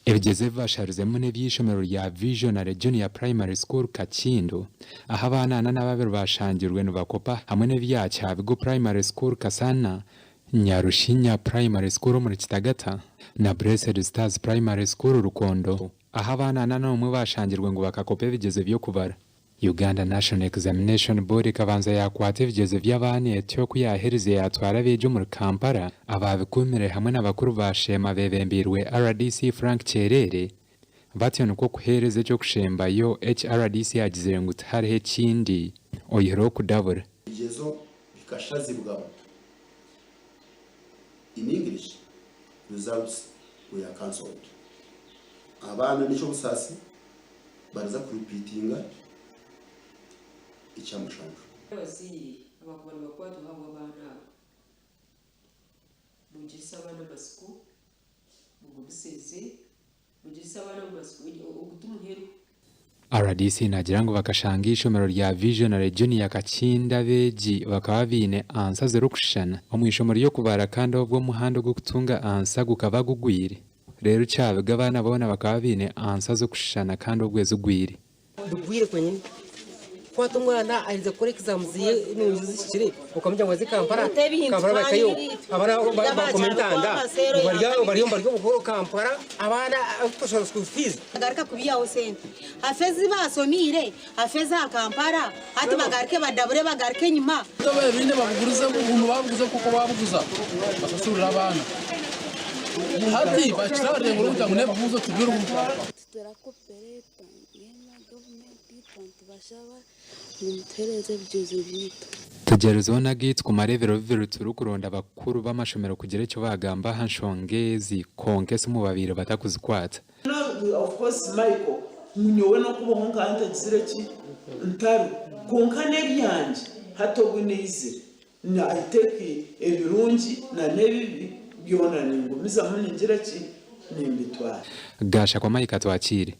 Ebigyezo ebi basharizemu n'eby'eishomero rya Visionary Junior Primary School Kakindu ahu abaana ana n'ababiri bashangirwe nibakopa hamwe n'ebya Kyabigo Primary School Kasana, Nyarushinya Primary School omuri Kitagata na Blessed Stars Primary School Rukondo ahu abaana ana n'omwe bashangirwe ngu bakakopa ebigyezo by'okubara. Uganda National Examination Board ekabanza yaakwata ebigyezo by'abaana etyo ku yaaherize yaatwara abeegi omuri Kampala abaabikuumire hamwe na bakuru ba Sheema beebembeirwe rdc Frank Kyerere batyo nikwo kuheereza eky'okushembayo eki rdc agizire ngu tihariho ekindi oyihireho okudabura. Ebigyezo bikashazibwamu, In English, results were cancelled. Abaana n'eky'obusaasi bariza kuripiitinga ekyamushanju. Abazaire abakuba nibakwatwaho ahabw'abaana aba, mugirise abaana amatsiko, mugumisirize, mugirise abaana amatsiko, ogu ti muheru. Rdc naagira ngu bakashanga eishomero rya Visionary Junior Kakinda abeegi bakaba baine ansa zirikushushana omu ishomo ry'okubara kandi obwo omuhanda ogw'okutunga ansa gukaba gugwire. Reero kyabiga abaana boona bakaba baine ansa z'okushushana kandi obwo ezigwire. Bigwire kwenyini. Kwata omwana aherize kukora exams ze nungi zihikire okamugira ngu aze Kampala, Kampala bahikayo abaana bakoma entanda ngu bariyo nibarya obuhoro Kampala abaana abarikushashura school fees. Bagaruka kubihaho sente hafe ezi basomiire hafe eza Kampala hati bagaruke badabure bagaruke enyima. Ebindi babigurize babuguze nk'oku babuguza bashasurire abaana. Hati bakira aha rurengo rw'okugira ngu n'ebibuuzo tibiriho. Titurakopere mbwenu gavumenti twaba nitubashaba ngu mutuheereze ebigyezo byaitu. Tugyerizeho n'agaitu kumara ebiro bibiri turikuronda abakuru b'amashomero kugira eki baagamba aha nshonga ezi kwonka esimu babaire batakuzikwata. Of course Michael ngu nyowe n'okubaho nkaba ntagizire ki ntariho kwonka n'ebyangye hati obu naizire I take ebirungi na n'ebibi byona ningumizamu ningira ki nimbitwara. Gashakwa Mike Atwakiire.